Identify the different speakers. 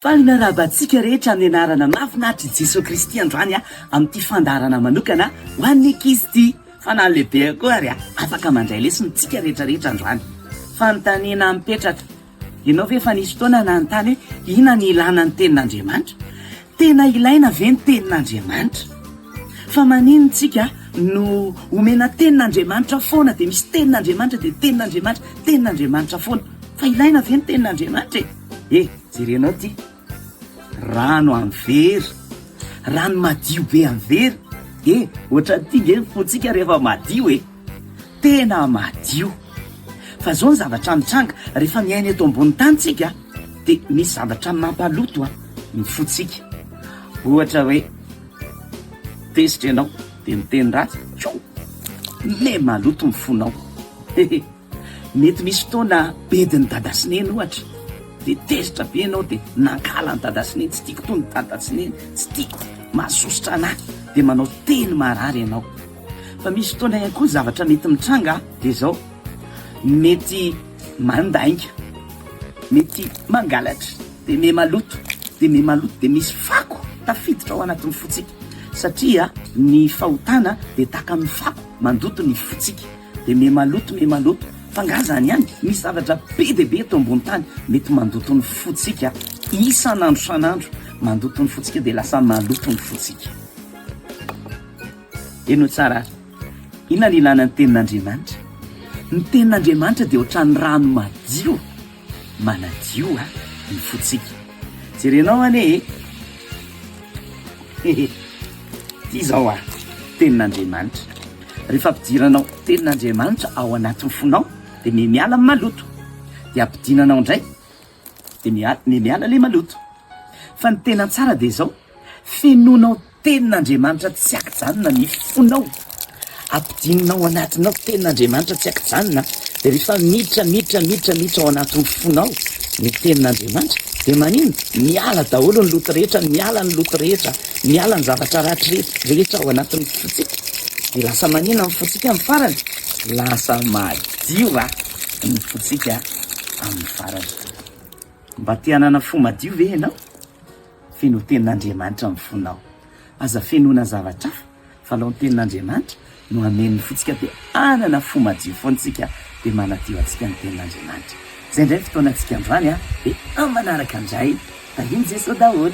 Speaker 1: Faly miarahaba antsika rehetra amin'ny anarana mahafinaritr'i Jesoa Kristy androany amin'ity fandaharana manokana ho an'ny ankizy ity. Fa na ny lehibe koa ary afaka mandray lesona tsika rehetra rehetra androany. Fanontaniana mipetraka, ianao ve efa nisy fotoana nanontany hoe inona ny ilana ny tenin'Andriamanitra? Tena ilaina ve ny tenin'Andriamanitra? Fa maninona tsika no omena tenin'Andriamanitra foana dia misy tenin'Andriamanitra dia tenin'Andriamanitra, tenin'Andriamanitra foana. Fa ilaina ve ny tenin'Andriamanitra e? E! Jerenao ty, rano amin'ny vera, rano madio be amin'ny vera, e! Ohatran'ity nge ny fontsika rehefa madio e! Tena madio. Fa zao ny zavatra mitranga, rehefa miaina eto ambony tany tsika dia misy zavatra mampaloto a ny fontsika. Ohatra hoe tezitra ianao dia miteny ratsy, tjo! Me maloto ny fonao. Hehe. Mety misy fotoana bedin'i dada sy neny ohatra dia tezitra be ianao dia nankahala an'i dada sy neny, tsy tiako tony dada sy neny, tsy tiako, mahasosotra anah, dia manao teny marary ianao. Fa misy fotoana ihany koa ny zavatra mety mitranga dia izao, mety mandainga, mety mangalatra, dia me maloto, dia me maloto, dia misy fako tafiditra ao anatin'ny fontsika, satria ny fahotana dia tahaka ny fako mandoto ny fontsika. Dia me maloto me maloto. Fa nga zany ihany? Misy zavatra be dia be eto ambony tany mety mandoto ny fotsika isan'andro isan'andro. Mandoto ny fotsika dia lasa maloto ny fotsika. Henoy tsara ary. Inona ny ilana ny tenin'Andriamanitra? Ny tenin'Andriamanitra dia ohatran'ny rano madio manadio ny fotsika. Jerenao anie e! Hehe. Ity izao a, tenin'Andriamanitra. Rehefa ampidiranao tenin'Andriamanitra ao anatin'ny fonao dia me miala ny maloto. Dia ampidinanao indray dia miala, me miala le maloto. Fa ny tena tsara dia izao, fenoinao tenin'Andriamanitra tsy ankijanona ny fonao. Ampidininao anatinao tenin'Andriamanitra tsy ankijanona, dia rehefa miditra, miditra, miditra, miditra ao anatin'ny fonao ny tenin'Andriamanitra, dia maninona? Miala daholo ny loto rehetra, miala ny loto rehetra, miala ny zavatra ratsy rehetra ao anatin'ny fontsika. Dia lasa maninona ny fontsika amin'ny farany? Lasa madio ny fontsika amin'ny farany. Mba te hanana fo madio ve ianao? Feno tenin'Andriamanitra ny fonao. Aza fenoina zavatra hafa fa alao ny tenin'Andriamanitra no hameno ny fontsika dia hanana fo madio foana isika dia manadio antsika ny tenin'Andriamanitra. Izay indray ny fotoanantsika androany dia amin'ny manaraka indray. Tahian'i Jesoa daholo.